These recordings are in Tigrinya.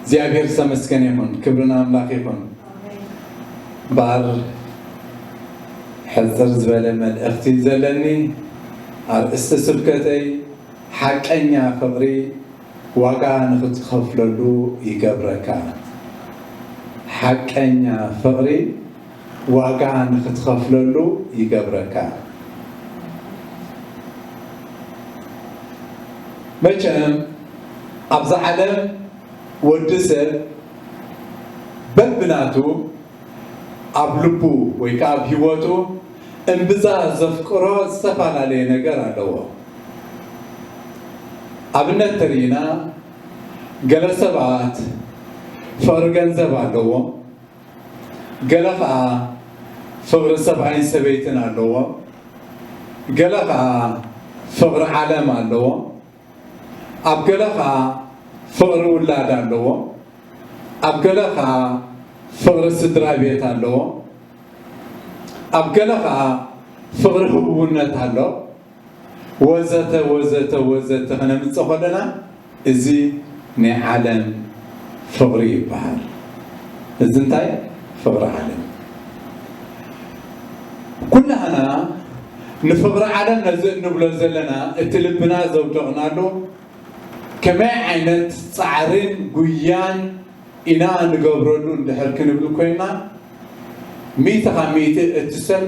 እግዚኣብሔር ዝተመስገነ ይኹን፣ ክብሪ ንኣምላኽ ይኹን። እምበኣር ሕጽር ዝበለ መልእኽቲ እዩ ዘለኒ። ኣርእስቲ ስብከተይ ሓቀኛ ፍቕሪ ዋጋ ንኽትኸፍለሉ ይገብረካ። ሓቀኛ ፍቕሪ ዋጋ ንኽትኸፍለሉ ይገብረካ። መቸም ኣብዛ ዓለም ወዲ ሰብ በብናቱ ኣብ ልቡ ወይ ከዓ ኣብ ህይወቱ እምብዛ ዘፍቅሮ ዝተፈላለየ ነገር ኣለዎ። ኣብነት ተሪእና ገለ ሰባት ፍቕሪ ገንዘብ ኣለዎም፣ ገለ ከዓ ፍቕሪ ሰብኣይን ሰበይትን ኣለዎም፣ ገለ ከዓ ፍቕሪ ዓለም ኣለዎም፣ ኣብ ገለ ከዓ ፍቕሪ ውላድ ኣለዎም፣ ኣብ ገለ ከዓ ፍቕሪ ስድራ ቤት ኣለዎም፣ ኣብ ገለ ከዓ ፍቕሪ ህቡብነት ኣሎ። ወዘተ ወዘተ ወዘተ ክነምፅእ ከለና እዚ ናይ ዓለም ፍቕሪ ይበሃል። እዚ እንታይ ፍቕሪ ዓለም? ኩላህና ንፍቕሪ ዓለም ነዚ እንብሎ ዘለና እቲ ልብና ዘውደቕናሉ ከመይ ዓይነት ፃዕርን ጉያን ኢና ንገብረሉ እንድሕር ክንብል ኮይና፣ ሚእቲ ካብ ሚእቲ እቲ ሰብ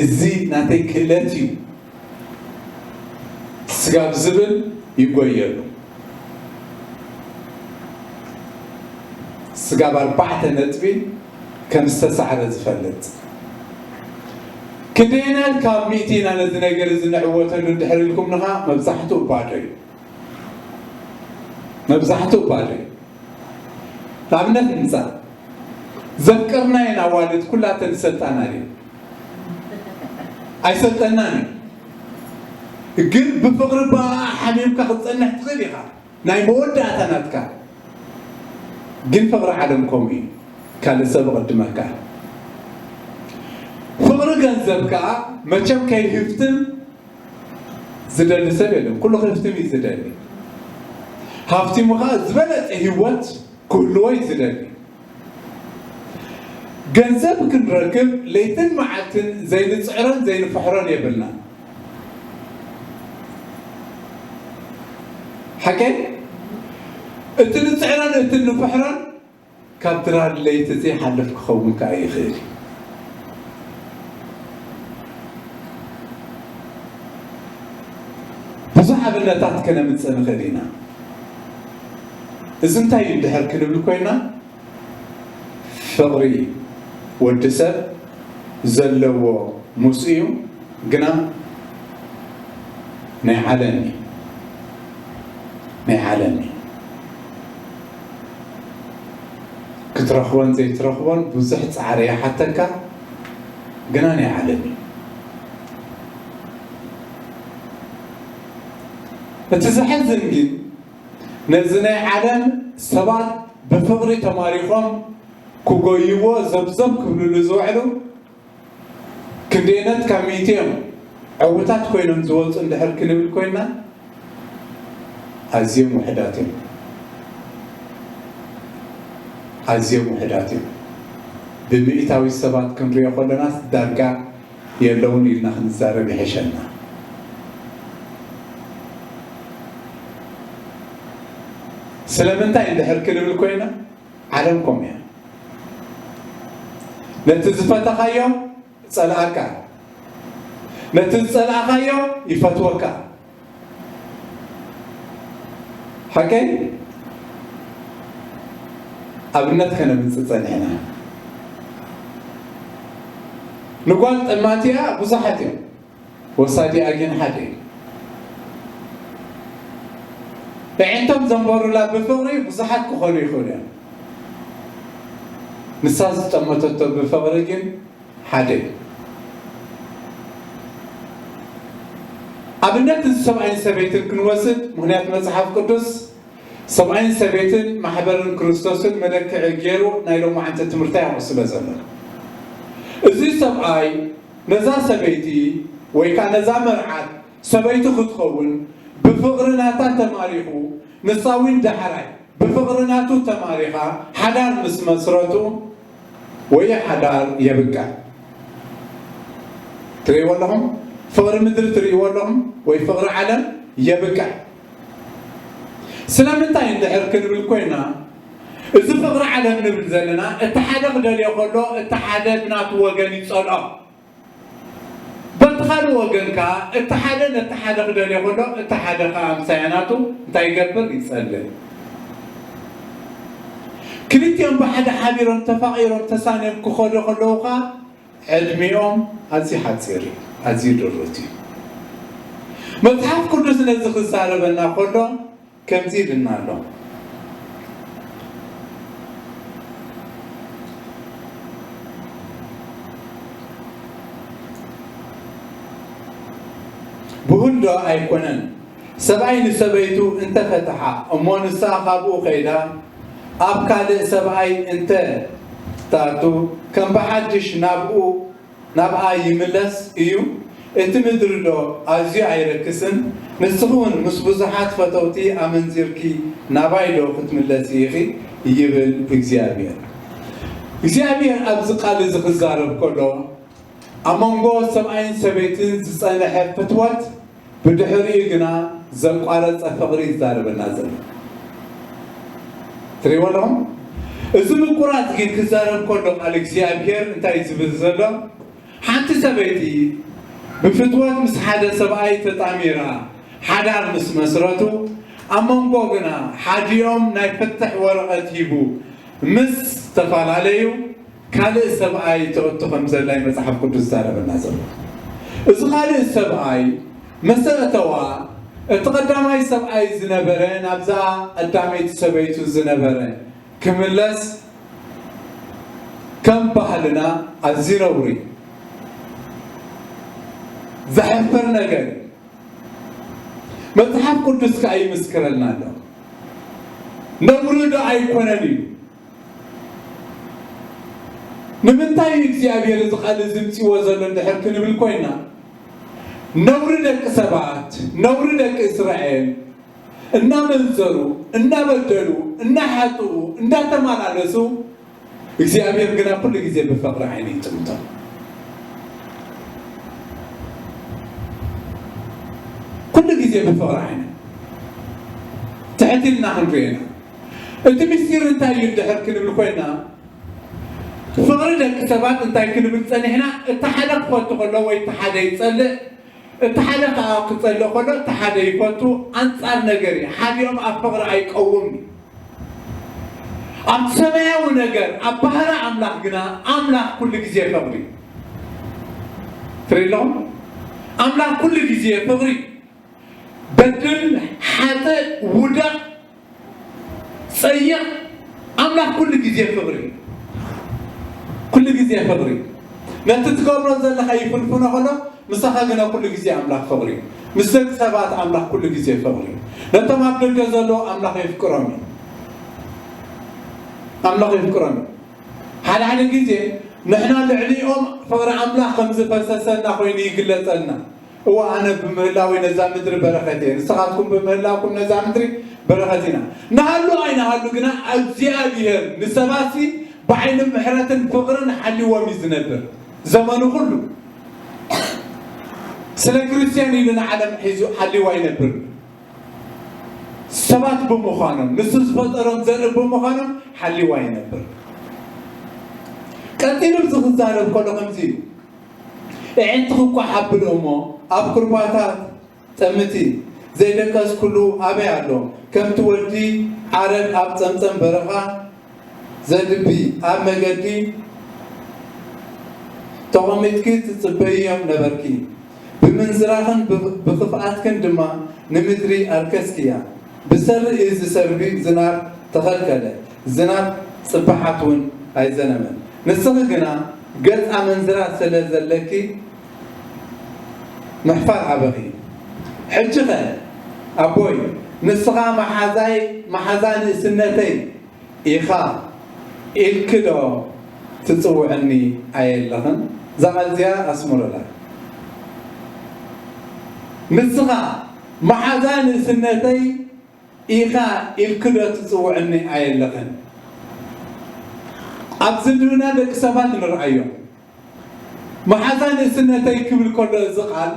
እዚ ናተይ ክእለት እዩ ስጋብ ዝብል ይጎየሉ። ስጋብ ኣርባዕተ ነጥቢ ከም ዝተሳዕረ ዝፈልጥ ክንደየናት ካብ ሚእቲ ኢና ነዚ ነገር እዚ ንዕወተሉ እንድሕር ኢልኩም ንኻ መብዛሕትኡ ባዶ እዩ። መብዛሕትኡ ባዶ እዩ። ንኣብነት ንምፃእ ዘፍቀርናየን ኣዋልድ ኩላተን ዝሰልጣና ድየን? ኣይሰልጠናን እዩ። ግን ብፍቕሪ ብኣ ሓሚምካ ክትፀንሕ ትኽእል ኢኻ። ናይ መወዳእታ ናትካ ግን ፍቕሪ ዓለም ከምኡ እዩ። ካልእ ሰብ ይቕድመካ። ፍቕሪ ገንዘብ ከዓ መቸም ከይህፍትም ዝደሊ ሰብ የለን። ኩሉ ክህፍትም እዩ ዝደሊ። ሃፍቲሙ ከዓ ዝበለፀ ህይወት ክህልዎ እዩ ዝደሊ። ገንዘብ ክንረክብ ለይትን መዓልትን ዘይንፅዕሮን ዘይንፍሕሮን የብልና። ሓቀይ እቲ ንፅዕሮን እቲ ንፍሕሮን ካብ ድራር ለይቲ ዘይሓልፍ ክኸውን ከዓ ይኽእል እዩ። ብዙሕ ኣብነታት ከነምፅእ ንኽእል ኢና። እዚ እንታይ እዩ እንድሕር ክንብል ኮይና፣ ፍቕሪ ወዲ ሰብ ዘለዎ ምስ እዩ፣ ግና ናይ ዓለም እዩ። ናይ ዓለም እዩ። ክትረኽቦን ዘይትረኽቦን ብዙሕ ፃዕሪ ይሓተካ፣ ግና ናይ ዓለም እዩ። እቲ ዘሕዝን ግን ነዚ ናይ ዓለም ሰባት ብፍቕሪ ተማሪኾም ክጎይዎ ዘብዘብ ክብልሉ ዝውዕሉ ክንደየነት ካብ ሚእቲ እዮም ዕዉታት ኮይኖም ዝወፁ እንድሕር ክንብል ኮይና ኣዝዮም ውሕዳት እዮም። ኣዝዮም ውሕዳት እዮም። ብምእታዊ ሰባት ክንሪኦ ከለናስ ዳርጋ የለውን ኢልና ክንዛረብ ይሕሸና። ስለምንታይ እንድሕር ክንብል ኮይና ዓለም ኮም እያ። ነቲ ዝፈተኻዮ ጸልኣካ፣ ነቲ ዝጸላእኻዮ ይፈትወካ። ሓቀይ ኣብነት ከነምጽእ ጸኒሕና። ንጓል ጠማቲኣ ብዙሓት እዮም። ወሳዲኣ ግን ሓደ እዩ። ኣዒንቶም ዘንበሩላ ብፍቕሪ ብዙሓት ክኾኑ ይኽእሉ እዮም። ንሳ ዝጠመተቶ ብፍቕሪ ግን ሓደ እዩ። ኣብነት እዚ ሰብኣይን ሰበይትን ክንወስድ፣ ምኽንያት መጽሓፍ ቅዱስ ሰብኣይን ሰበይትን ማሕበርን ክርስቶስን መለክዒ ገይሩ ናይ ሎማዓንቲ ትምህርታ ያቑ ስለ ዘሎ፣ እዚ ሰብኣይ ነዛ ሰበይቲ ወይ ከዓ ነዛ መርዓት ሰበይቱ ክትኸውን ብፍቕሪ ናታ ተማሪኹ፣ ንሳ እውን ዳሕራይ ብፍቕሪ ናቱ ተማሪኻ ሓዳር ምስ መስረቱ፣ ወይ ሓዳር የብቅዕ። ትርእይዎ ኣለኹም? ፍቕሪ ምድሪ ትርእይዎ ኣለኹም? ወይ ፍቕሪ ዓለም የብቅዕ። ስለምንታይ እንድሕር ክንብል ኮይና፣ እዚ ፍቕሪ ዓለም ንብል ዘለና፣ እቲ ሓደ ክደልዮ ከሎ፣ እቲ ሓደ ብናቱ ወገን ይጸልኦ። በቲ ካልእ ወገን ከኣ፣ እቲ ሓደ ነቲ ሓደ ክደልዮ ከሎ፣ እቲ ሓደ ከኣ ኣምሳያ ናቱ እንታይ ይገብር? ይጸልእ። ክልቲኦም ብሓደ ሓቢሮም፣ ተፋቒሮም፣ ተሳንዮም ክኸዱ ከለዉ ከኣ፣ ዕድሚኦም ኣዝዩ ሓጺር እዩ፣ ኣዝዩ ድሩት እዩ። መጽሓፍ ቅዱስ ነዚ ክዛረበና ከሎ፣ ከምዚ ኢልና ኣሎ። ብሁል ዶ ኣይኮነን ሰብኣይ ንሰበይቱ እንተፈትሓ፣ እሞ ንሳ ካብኡ ከይዳ ኣብ ካልእ ሰብኣይ እንተ ትኣቱ፣ ከም ብሓድሽ ናብኡ ናብኣ ይምለስ እዩ። እቲ ምድሪ ዶ ኣዝዩ ኣይረክስን? ንስኺ እውን ምስ ብዙሓት ፈተውቲ ኣመንዚርኪ ናባይ ዶ ክትምለሲ ኢኺ? ይብል እግዚኣብሔር። እግዚኣብሔር ኣብዚ ቃል እዚ ክዛረብ ከሎ፣ ኣብ መንጎ ሰብኣይን ሰበይትን ዝጸንሐ ፍትወት፣ ብድሕሪኡ ግና ዘቋረጸ ፍቕሪ ይዛረበና ዘሎ። ትርእይዎ ኣለኹም? እዚ ምቁራጽ ግን ክዛረብ ከሎ ቃል እግዚኣብሔር እንታይ እዩ ዝብል ዘሎ? ሓንቲ ሰበይቲ ብፍትወት ምስ ሓደ ሰብኣይ ተጣሚራ ሓዳር ምስ መስረቱ፣ ኣብ መንጎ ግና ሓዲኦም ናይ ፍትሕ ወረቐት ሂቡ ምስ ተፈላለዩ፣ ካልእ ሰብኣይ ትእቱ ከም ዘላ እዩ መጽሓፍ ቅዱስ ዝዛረበና ዘሎ። እዚ ካልእ ሰብኣይ መሰ እተዋ፣ እቲ ቀዳማይ ሰብኣይ ዝነበረ ናብዛ ቀዳመይቲ ሰበይቱ ዝነበረ ክምለስ ከም ባህልና ኣዝዩ ነውሪ፣ ዘሕፍር ነገር እዩ። መጽሓፍ ቅዱስ ከኣ ይምስክረልና ኣሎ። ነውሪ ዶ ኣይኮነን እዩ? ንምንታይ እዩ እግዚኣብሔር እዚ ቃል እዚ ምጽእዎ ዘሎ እንድሕር ክንብል ኮይና፣ ነውሪ ደቂ ሰባት፣ ነውሪ ደቂ እስራኤል እናመንዘሩ፣ እናበደሉ፣ እናሓጥኡ፣ እንዳተመላለሱ፣ እግዚኣብሔር ግና ኩሉ ግዜ ብፍቕሪ ዓይኒ ይጥምቶም። ኩሉ ግዜ ብፍቕሪ ዓይኒ ትሕት ኢልና ክንሪኦ ኢና። እቲ ምስጢር እንታይ እዩ እንድሕር ክንብል ኮይና፣ ፍቕሪ ደቂ ሰባት እንታይ ክንብል ጸኒሕና፣ እቲ ሓደ ክፈቱ ከሎ ወይ እቲ ሓደ ይጸልእ፣ እቲ ሓደ ከኣ ክጸልእ ከሎ እቲ ሓደ ይፈቱ፣ ኣንጻር ነገር እዩ። ሓዲኦም ኣብ ፍቕሪ ኣይቀውምን እዩ። ኣብ ሰማያዊ ነገር፣ ኣብ ባህሪ ኣምላኽ ግና፣ ኣምላኽ ኩሉ ግዜ ፍቕሪ እዩ። ትርኢ ኣለኹም? ኣምላኽ ኩሉ ግዜ ፍቕሪ እዩ። በድል፣ ሓጥእ፣ ውደቕ፣ ጸይቕ፣ ኣምላኽ ኩሉ ግዜ ፍቕሪ እዩ። ኩሉ ግዜ ፍቕሪ እዩ። ነቲ ትገብሮ ዘለኻ ይፍንፍኖ ከሎ፣ ምሳኻ ግና ኩሉ ግዜ ኣምላኽ ፍቕሪ እዩ። ምስ ደቂ ሰባት ኣምላኽ ኩሉ ግዜ ፍቕሪ እዩ። ነቶም ኣብ ደገ ዘለዉ ኣምላኽ የፍቅሮም እዩ። ኣምላኽ የፍቅሮም እዩ። ሓደ ሓደ ግዜ ንሕና ልዕሊኦም ፍቕሪ ኣምላኽ ከም ዝፈሰሰና ኮይኑ ይግለጸልና። እወ፣ ኣነ ብምህላወይ ነዛ ምድሪ በረኸት እየ፣ ንስኻትኩም ብምህላውኩም ነዛ ምድሪ በረኸት ኢና። ንሃሉ ኣይንሃሉ ግና እግዚኣብሔር ንሰባትሲ ብዓይኒ ምሕረትን ፍቕርን ሓልዎም እዩ ዝነብር ዘመኑ ኩሉ። ስለ ክርስትያን ኢሉ ንዓለም ሒዙ ሓልዋ ይነብር። ሰባት ብምዃኖም፣ ንሱ ዝፈጠሮም ዘርኢ ብምዃኖም ሓልዋ ይነብር። ቀጺሉ እዚ ክዛረብ ከሎ ከምዚ እዩ። ኣዒንትኺ እኳ ሓብሎ እሞ፣ ኣብ ኩርባታት ጠምቲ፣ ዘይደቀስክሉ ኣበይ ኣሎ? ከምቲ ወዲ ዓረብ ኣብ ጸምጸም በረኻ ዘድቢ፣ ኣብ መገዲ ተቐሚጥኪ ትጽበይዮም ነበርኪ። ብምንዝራኽን ብ-፣ ብኽፍኣትክን ድማ ንምድሪ ኣርከስክያ። ብሰሪ እዚ ሰርቢ ዝናብ ተኸልከለ፣ ዝናብ ጽባሓት እውን ኣይዘነመን። ንስኺ ግና ገጽ ኣመንዝራ ስለ ዘለኪ፣ ምሕፋር ኣበኺ። ሕጂኸ ኣቦይ፣ ንስኻ መሓዛይ፣ መሓዛ ንእስነተይ ኢኻ ኢልኪ ዶ ትጽውዕኒ ኣየለኽን? እዛ ቃል እዚኣ ኣስምሩላ። ንስኻ መሓዛ ንእስነተይ ኢኻ ኢልኪ ዶ ትጽውዕኒ ኣየለኽን? ኣብ ዝምድና ደቂ ሰባት ንርኣዮ። መሓዛ ንእስነተይ ክብል ከሎ እዚ ቃል፣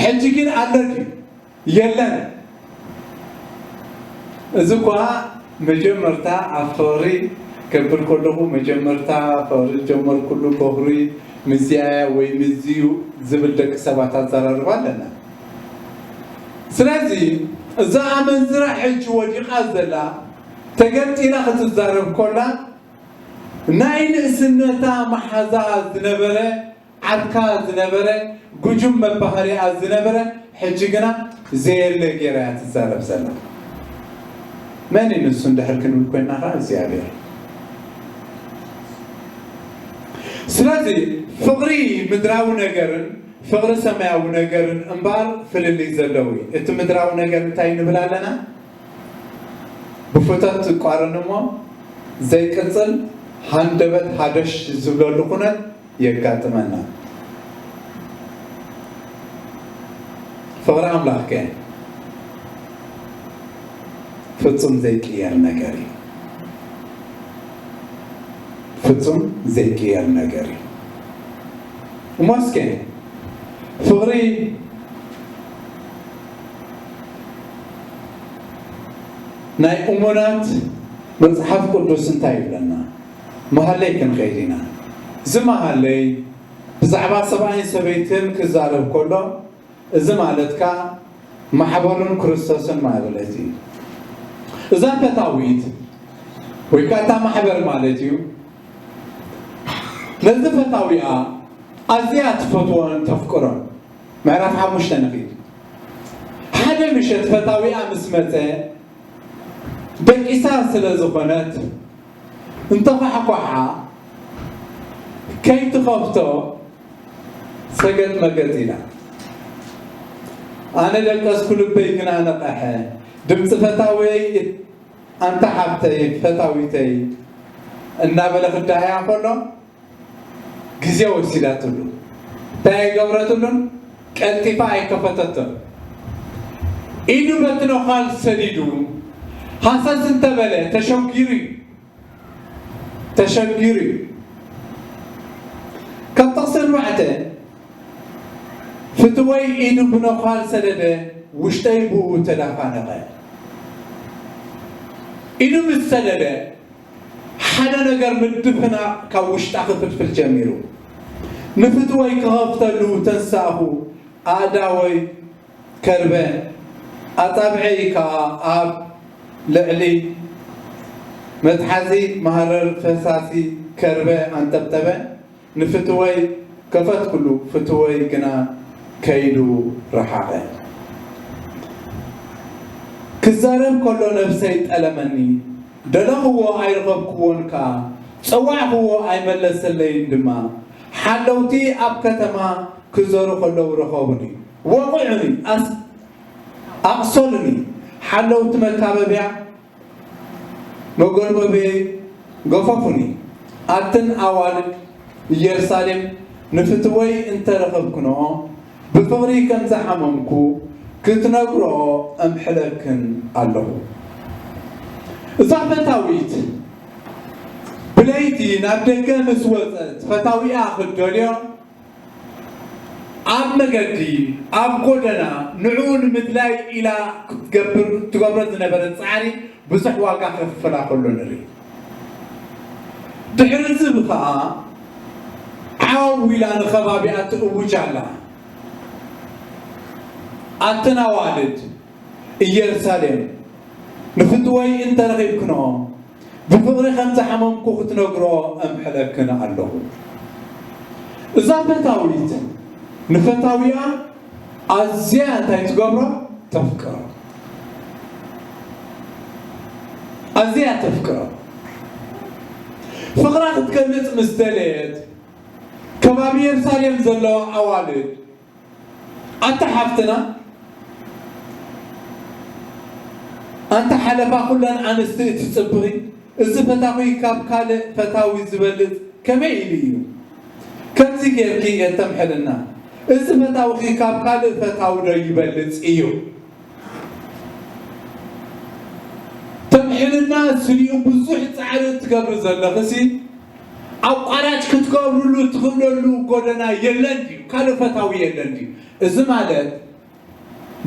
ሕጂ ግን ኣሎ ድዩ? የለን። እዚ እኳ መጀመርታ ኣብ ፍቕሪ ከብል ከለኹ፣ መጀመርታ ፍቕሪ ዝጀመርኩሉ በኹሪ ምስዚኣ እያ ወይ ምስዚዩ ዝብል ደቂ ሰባት ኣዘራርባ ኣለና። ስለዚ እዛ ኣመንዝራ ሕጂ ወዲቓ ዘላ፣ ተገምጢላ ክትዛረብ ኮላ፣ ናይ ንእስነታ መሓዛ ዝነበረ፣ ዓርካ ዝነበረ፣ ጉጁም መባህሪኣ ዝነበረ፣ ሕጂ ግና ዘየለ ጌራ እያ ትዛረብ ዘላ። መን እዩ ንሱ እንድሕር ክንብል ኮይንና ኸዓ እግዚኣብሔር። ስለዚ ፍቕሪ ምድራዊ ነገርን ፍቕሪ ሰማያዊ ነገርን እምበኣር ፍልልይ ዘለዎ እዩ። እቲ ምድራዊ ነገር እንታይ ንብል ኣለና? ብፍቶት ትቋረን እሞ ዘይቅጽል ሃንደበት ሃደሽ ዝብለሉ ኩነት የጋጥመና። ፍቕሪ ኣምላኽ ከ ፍጹም ዘይቅየር ነገር እዩ። ፍጹም ዘይቅየር ነገር እዩ። እሞ እስከ ፍቕሪ ናይ እሙናት መጽሓፍ ቅዱስ እንታይ ይብለና? መሃለይ ክንኸይድ ኢና። እዚ መሃለይ ብዛዕባ ሰብኣይን ሰበይትን ክዛረብ ከሎ፣ እዚ ማለት ከኣ ማሕበሩን ክርስቶስን ማለት እዩ። እዛ ፈታዊት ወይ ከኣ እታ ማሕበር ማለት እዩ፣ ነዚ ፈታዊኣ ኣዝያ ትፈትዎን ተፍቅሮን። ምዕራፍ ሓሙሽተ ንኺድ። ሓደ ምሸት ፈታዊኣ ምስ መጸ፣ ደቂሳ ስለ ዝኾነት፣ እንተኳሕኳሓ ከይትኸፍቶ ሰገጥ መገጥ ኢላ። ኣነ ደቀስኩ፣ ልበይ ግና ነቐሐ። ድምፂ ፈታወይ፣ ኣንታ ሓብተይ፣ ፈታዊተይ እናበለ ክዳያ ከሎ፣ ግዜ ወሲዳትሉ። እንታይ ኣይገበረትሉን? ቀልጢፋ ኣይከፈተቶን። ኢዱ በቲ ነዃል ሰዲዱ ሃሰስ እንተበለ ተሸጊሩ እዩ። ተሸጊሩ እዩ። ካብ ጥቕሲ ኣርባዕተ፣ ፍትወይ ኢዱ ብነዃል ሰደደ፣ ውሽጠይ ብኡ ተዳፋነቐ። ኢዱ ምስ ሰደደ፣ ሓደ ነገር ምድፍና ካብ ውሽጣ ክፍልፍል ጀሚሩ። ንፍትወይ ክኸፍተሉ ተንሳእኹ፣ ኣእዳወይ ከርበ፣ ኣጻብዐይ ከኣ ኣብ ልዕሊ መትሓዚ መሃረር ፈሳሲ ከርበ ኣንጠብጠበ። ንፍትወይ ከፈትኩሉ፣ ፍትወይ ግና ከይዱ ረሓቐ። ክዛረብ ከሎ ነብሰይ ጠለመኒ፣ ደለኽዎ ኣይረኸብክዎን ከኣ፣ ጸዋዕክዎ ኣይመለሰለይን ድማ። ሓለውቲ ኣብ ከተማ ክዘሩ ከለዉ ረኸቡኒ፣ ወቕዑኒ፣ ኣስ-፣ ኣቕሰሉኒ። ሓለውቲ መካበብያ መጎልበብየይ ገፈፉኒ። ኣትን ኣዋልድ ኢየሩሳሌም ንፍትወይ እንተረኸብክንኦ፣ ብፍቕሪ ከም ዝሓመምኩ ክትነግርኦ እምሕለክን ኣለኹ። እዛ ፈታዊት ብለይቲ ናብ ደገ ምስ ወጸት፣ ፈታዊኣ ክትደልዮ ኣብ መገዲ፣ ኣብ ጎደና ንዕኡ ንምድላይ ኢላ ክትገብር፣ ትገብሮ ዝነበረት ጻዕሪ ብዙሕ ዋጋ ከኽፍላ ከሎ ንርኢ። ድሕሪ እዚ ኸኣ ዓው ኢላ ንኸባቢኣ ትእውጅ ኣላ። ኣተን ኣዋልድ ኢየሩሳሌም፣ ንፍትወይ እንተረኺብክንኦ፣ ብፍቕሪ ከም ዝሓመምኩ ክትነግሮ እምሕለክን ኣለኹ። እዛ ፈታዊት ንፈታዊኣ ኣዝያ እንታይ ትገብሮ? ተፍቅሮ። ኣዝያ ተፍቅሮ። ፍቕራ ክትገልጽ ምስ ደለየት፣ ከባቢ የሩሳሌም ዘለዋ ኣዋልድ፣ ኣታ ሓፍትና፣ ኣንታ ሓለፋ ኩለን ኣንስቲ እትጽብኺ፣ እዚ ፈታዊ ካብ ካልእ ፈታዊ ዝበልጽ ከመይ ኢሉ እዩ? ከምዚ ጌርኪ የተምሕልና፣ እዚ ፈታውኺ ካብ ካልእ ፈታዊ ዶ ይበልጽ እዩ? ሕልና ስሪኡ ብዙሕ ጻዕሪ እትገብሪ ዘለኽሲ፣ ኣቋራጭ ክትገብርሉ ትኽእለሉ ጎደና የለን ድዩ? ካልእ ፈታዊ የለን ድዩ? እዚ ማለት፣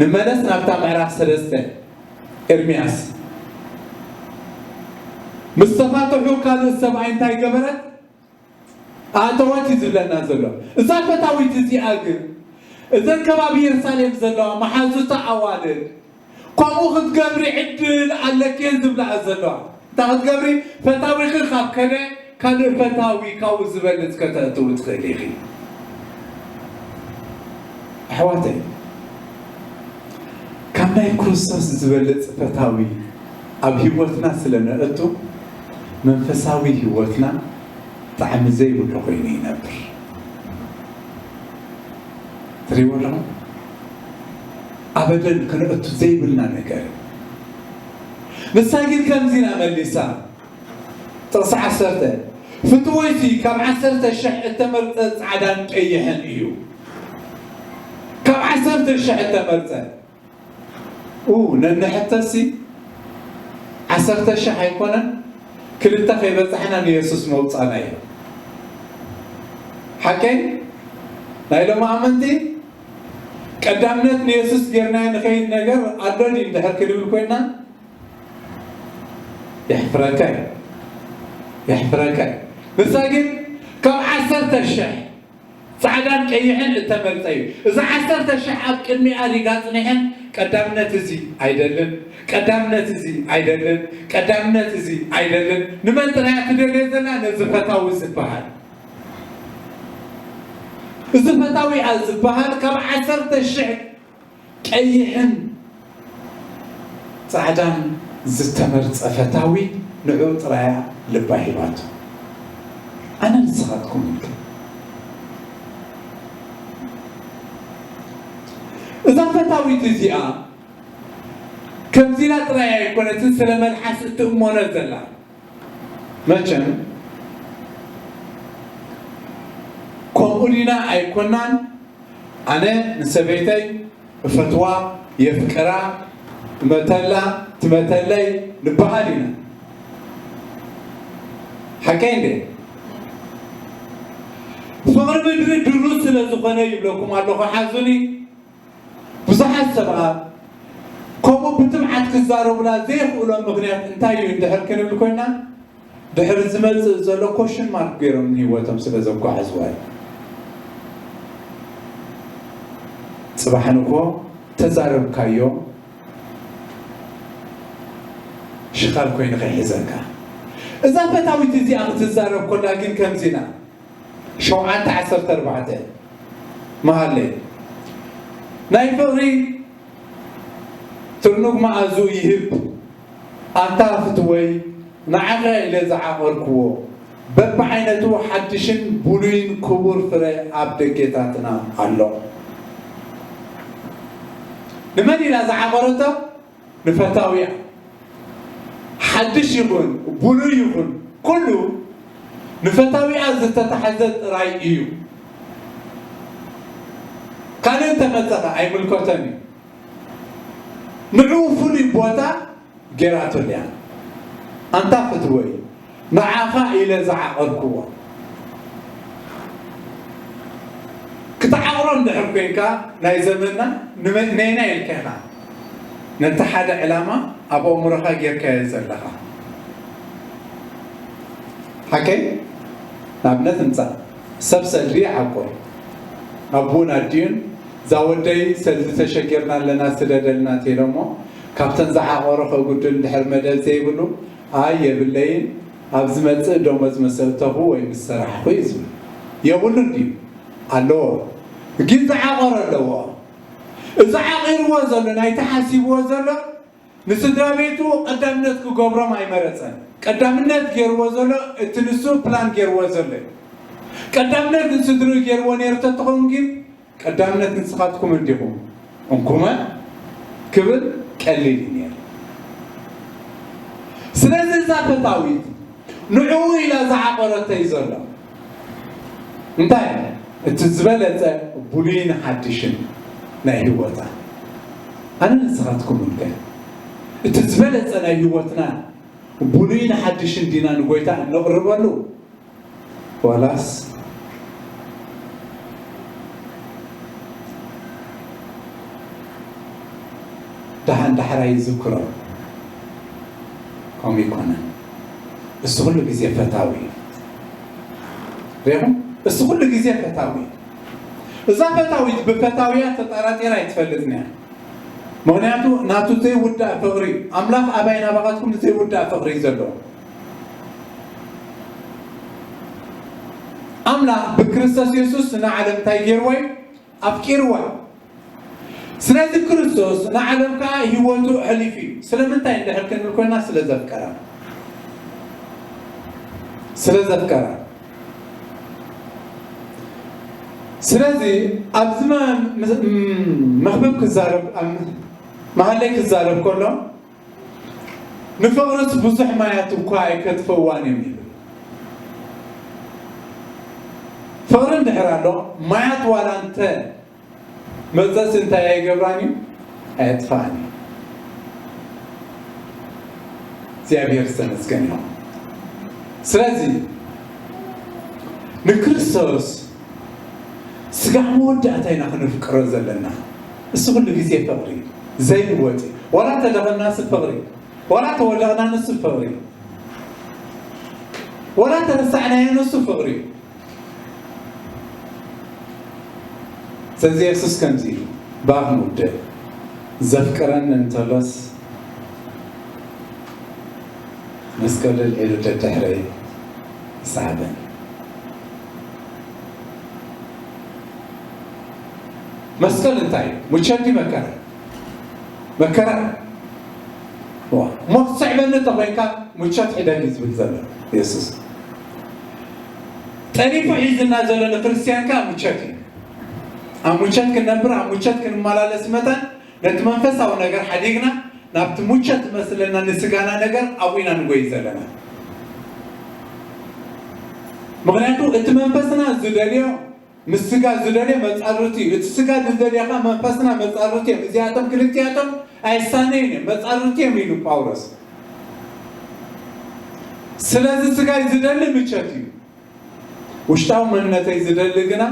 ንመለስ ናብታ ምዕራፍ ሰለስተ ኤርምያስ። ምስ ተፋትሑ ካልእ ሰብኣይ እንታይ ገበረት? ኣእተወት እዩ ዝብለና ዘሎ። እዛ ፈታዊት እዚኣ ግን፣ እዘን ከባቢ የሩሳሌም ዘለዋ መሓዙታ ኣዋልድ፣ ከምኡ ክትገብሪ ዕድል ኣለኪ እየን ዝብላ ዘለዋ። እንታይ ክትገብሪ? ፈታዊኺ ካብ ከደ፣ ካልእ ፈታዊ ካብኡ ዝበልጽ ከተእትዊ ትኽእሊ ኢኺ። ኣሕዋተይ፣ ካብ ናይ ክርስቶስ ዝበልጽ ፈታዊ ኣብ ህይወትና ስለ ነእቱ፣ መንፈሳዊ ህይወትና ጣዕሚ ዘይብሉ ኮይኑ ይነብር። ትሪእዎ ኣለኹም? ኣበደን ከነእቱ ዘይብልና ነገር እዩ። ንሳ ግን ከምዚ ኢላ መሊሳ፣ ጥቕሲ ዓሰርተ፣ ፍትወይሲ ካብ ዓሰርተ ሽሕ እተመርጸ ጻዕዳን ቀይሕን እዩ። ካብ ዓሰርተ ሽሕ እተመርጸ። ኡ፣ ነንሕተሲ ዓሰርተ ሽሕ ኣይኮነን፣ ክልተ ከይበጻሕና ንየሱስ መውጻና እዩ። ሓቀይ? ናይ ሎም ኣመንቲ ቀዳምነት ንየሱስ ጌርናዮ ንኸይድ ነገር ኣሎ ድዩ እንድሕር ክንብል ኮይና? የሕፍረካ እዩ። የሕፍረካ እዩ። ንሳ ግን ካብ ዓሰርተ ሽሕ ጻዕዳን ቀይሕን እተመርጸ እዩ። እዚ ዓሰርተ ሽሕ ኣብ ቅድሚኣ ሪጋ ጽኒሐን፣ ቀዳምነት እዚ ኣይደልን፣ ቀዳምነት እዚ ኣይደልን፣ ቀዳምነት እዚ ኣይደልን። ንመን ጥራይ እያ ትደልዮ ዘላ? ነዚ ፈታዊ ዝበሃል። እዚ ፈታዊ እያ ዝበሃል ካብ ዓሰርተ ሽሕ ቀይሕን ጻዕዳን ዝተመርጸ ፈታዊ ንዑ ጥራያ ልባ ሂባቶ። ኣነ ንስኻትኩም ኢልኩ። እዛ ፈታዊት እዚኣ ከምዚ ኢላ ጥራይ ኣይኮነትን ስለ መልሓስ እትእሞነ ዘላ። መቸም ከምኡ ዲና ኣይኮናን። ኣነ ንሰበይተይ እፈትዋ፣ የፍቅራ፣ እመተላ፣ ትመተለይ ንበሃል ኢና። ሓቀይ እንዴ? ፍቕሪ ምድሪ ድሩት ስለ ዝኾነ ይብለኩም ኣለኹ፣ ሓዙኒ። ብዙሓት ሰባት ከምኡ ብትብዓት ክዛረቡላ ዘይኽእሎም ምኽንያት እንታይ እዩ እንድሕር ክንብል ኮይና፣ ድሕሪ ዝመጽእ ዘሎ ኮሽን ማርክ ገይሮም ንህይወቶም ስለ ዘጓዓዝዋ እዩ። ጽባሕ ንግሆ ተዛረብካዮ፣ ሽኻል ኮይኑ ከይሕዘካ። እዛ ፈታዊት እዚኣ ክትዛረብ ኮላ ግን ከምዚና፣ ሸውዓተ ዓሰርተ ኣርባዕተ መሃለይ፣ ናይ ፍቕሪ ትርኑግ መኣዝኡ ይህብ። ኣንታ ፍትወይ፣ ንዓኻ ኢለ ዝዓቐርክዎ፣ በብዓይነቱ ሓድሽን ብሉይን ክቡር ፍረ ኣብ ደገታትና ኣሎ። ንመን ኢላ ዝዓቐረቶ? ንፈታዊኣ። ሓድሽ ይኹን ብሉይ ይኹን፣ ኩሉ ንፈታዊኣ ዝተታሕዘ ጥራይ እዩ። ካልእ እንተመጸ ኸኣ ኣይምልከቶን እዩ። ንዕኡ ፍሉይ ቦታ ጌራትሉ እያ። ኣንታ ፍትወይ፣ ንዓኻ ኢለ ዝዓቐርክዎ። ክትዓቕሮ እንድሕር ኮይንካ፣ ናይ ዘመንና ንመ-፣ ነየናይ ኢልካ ኢኻ ነቲ ሓደ ዕላማ ኣብ ኣእምሮኻ ጌርካዮ ዘለኻ? ሓቀይ? ንኣብነት ምጻእ፣ ሰብ ሰልዲ ይዓቁር። ኣቡን ኣዲኡን፣ "እዛ ወደይ ሰልዲ ተሸጊርና ኣለና፣ ስደደልና" እንተኢሎሞ፣ ካብተን ዝዓቐሮ ከጉድል እንድሕር መደብ ዘይብሉ፣ "ኣይ የብለይን፣ ኣብ ዝመጽእ ደሞዝ ምስ ኣእተኹ ወይ ምስ ሰራሕኹ" እዩ ዝብል። የብሉን ድዩ? ኣለዎ። ግን ዝዓቐሮ ኣለዎ። እዚ ዓቒርዎ ዘሎ፣ ናይቲ ሓሲብዎ ዘሎ፣ ንስድራ ቤቱ ቀዳምነት ክገብሮም ኣይመረጸን። ቀዳምነት ገይርዎ ዘሎ፣ እቲ ንሱ ፕላን ገይርዎ ዘሎ እዩ። ቀዳምነት ንስድርኡ ገይርዎ ነይሩ ተትኸውን ግን፣ ቀዳምነት ንስኻትኩም እንዲኹም፣ እንኩመ ክብል ቀሊል እዩ ነይሩ። ስለዚ እዛ ፈታዊት ንዕኡ ኢላ ዝዓቐረቶ እዩ ዘሎ። እንታይ? እቲ ዝበለጸ ብሉይን ሓድሽን ናይ ህይወታ። ኣነ ንስኻትኩም እንከ? እቲ ዝበለጸ ናይ ህይወትና ብሉይን ሓድሽን ዲና ንጎይታ እነቕርበሉ? ዋላስ ደሓን ዳሕራይ ይዝክሮ? ከምኡ ይኮነን። እሱ ኩሉ ግዜ ፈታዊ እዩ። ሪኹም? እሱ ኩሉ ግዜ ፈታዊ እዩ። እዛ ፈታዊት ብፈታውያ ተጠራጢራ ኣይትፈልጥን እያ። ምኽንያቱ ናቱ ዘይውዳእ ፍቕሪ፣ ኣምላኽ ኣባይ ናባኻትኩም ዘይውዳእ ፍቕሪ እዩ ዘለዎ። ኣምላኽ ብክርስቶስ የሱስ ንዓለም እንታይ ገይርዎ እዩ? ኣፍቂርዋ። ስለዚ ክርስቶስ ንዓለም ከዓ ህይወቱ ኣሕሊፉ እዩ። ስለምንታይ እንድሕር ክንብል ኮይና፣ ስለ ዘፍቀራ። ስለ ዘፍቀራ። ስለዚ ኣብዚ መ-፣ ም-፣ ም-፣ መኽብብ ክዛረብ፣ ኣብ መሃለይ ክዛረብ ከሎ፣ "ንፍቕርስ ብዙሕ ማያት እኳ ኣይከጥፍእዋን እዮም" ይብል። ፍቕሪ እንድሕር ኣሎ፣ ማያት ዋላ እንተ መጸስ እንታይ ኣይገብራን እዩ? ኣየጥፍኣን እዩ። እግዚኣብሔር ዝተመስገን ይኹን። ስለዚ ንክርስቶስ ስጋዕ መወዳእታ ኢና ክነፍቅሮ ዘለና። እሱ ኩሉ ግዜ ፍቕሪ እዩ። ዘይልወጥ እዩ። ዋላ ተደኸምና ንሱ ፍቕሪ እዩ። ዋላ ተወደቕና ንሱ ፍቕሪ እዩ። ዋላ ተረሳዕናዮ ንሱ ፍቕሪ እዩ። ስለዚ የሱስ ከምዚ ኢሉ፣ ብኣፍ ንውደድ፣ ዘፍቅረኒ እንተሎስ መስቀሉ ኣልዒሉ ደድሕረይ ይስዓበኒ። መስቀል እንታይ እዩ? ምቾት ድዩ መከራ? መከራ። ዋ፣ እሞ ክትስዕበኒ እንተኾይንካ ምቾት ሕደግ እዩ ዝብል ዘሎ የሱስ። ጠሊፉ ሒዝና ዘሎ ንክርስትያን ከኣ ምቾት እዩ። ኣብ ምቾት ክንነብር፣ ኣብ ምቾት ክንመላለስ መጠን ነቲ መንፈሳዊ ነገር ሓዲግና ናብቲ ምቾት ዝመስለና ንስጋና ነገር ኣብኡ ኢና ንጎይ ዘለና። ምኽንያቱ እቲ መንፈስና ዝደልዮ፣ ምስ ስጋ ዝደልዮ መጻርርቲ እዩ። እቲ ስጋ ዝደልዮ ኸኣ መንፈስና መጻርርቲ እዮም። እዚኣቶም ክልቲኣቶም ኣይሳነዩን እዮም፣ መጻርርቲ እዮም ኢሉ ጳውሎስ። ስለዚ ስጋይ ዝደሊ ምቾት እዩ። ውሽጣዊ መንነተይ ዝደሊ ግና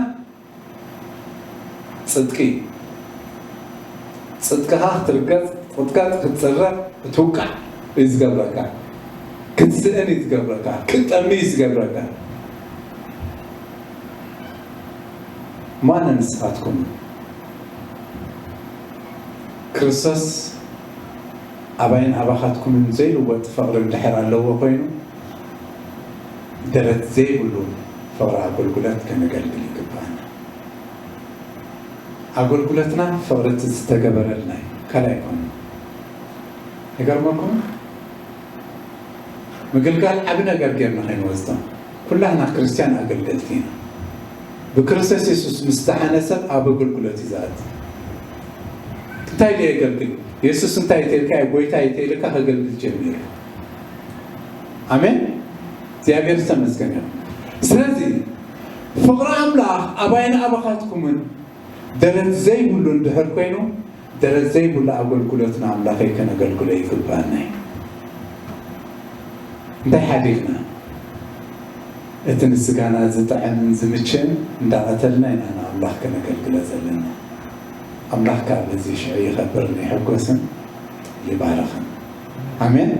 ጽድቂ እዩ። ጽድቅኻ ክትርገጽ፣ ክትቀጥቀጥ፣ ክትጽረፍ፣ ክትውቃዕ እዩ ዝገብረካ። ክትስእን እዩ ዝገብረካ። ክትጠሚ እዩ ዝገብረካ። ማን ንስኻትኩም? ክርስቶስ ኣባይን ኣባኻትኩምን ዘይልወጥ ፍቕሪ እንድሕር ኣለዎ ኮይኑ፣ ደረት ዘይብሉ ፍቕሪ ኣገልግሎት ከነገልግል ይግባኣና። ኣገልግሎትና ፍቕሪ እቲ ዝተገበረልና እዩ፣ ካልእ ኣይኮነን። ይገርመኩም? ምግልጋል ዓቢ ነገር ጌርና ከይንወስዶ፣ ኩላህና ክርስትያን ኣገልገልቲ ኢና። ብክርስቶስ የሱስ ምስ ዝሓነ ሰብ ኣብ ኣገልግሎት እዩ ዝኣቱ። እንታይ ድዩ የገልግል? የሱስ እንታይ ተልካ፣ ጎይታ እዩ ተልካ ከገልግል ጀሚሩ። ኣሜን። እግዚኣብሔር ዝተመስገነ ይኹን። ስለዚ ፍቕሪ ኣምላኽ ኣባይን ኣባኻትኩምን ደረት ዘይብሉ እንድሕር ኮይኑ፣ ደረት ዘይብሉ ኣገልግሎት ንኣምላኸይ ከነገልግሎ ይግባኣና እዩ። እንታይ ሓዲግና? እቲ ንስጋና ዝጥዕምን ዝምችን እንዳቐተልና ኢና ንኣምላኽ ከነገልግሎ ዘለና። ኣምላኽ ከኣ በዚ ሽዑ ይኸብርን ይሕጎስን ይባረኽን። ኣሜን።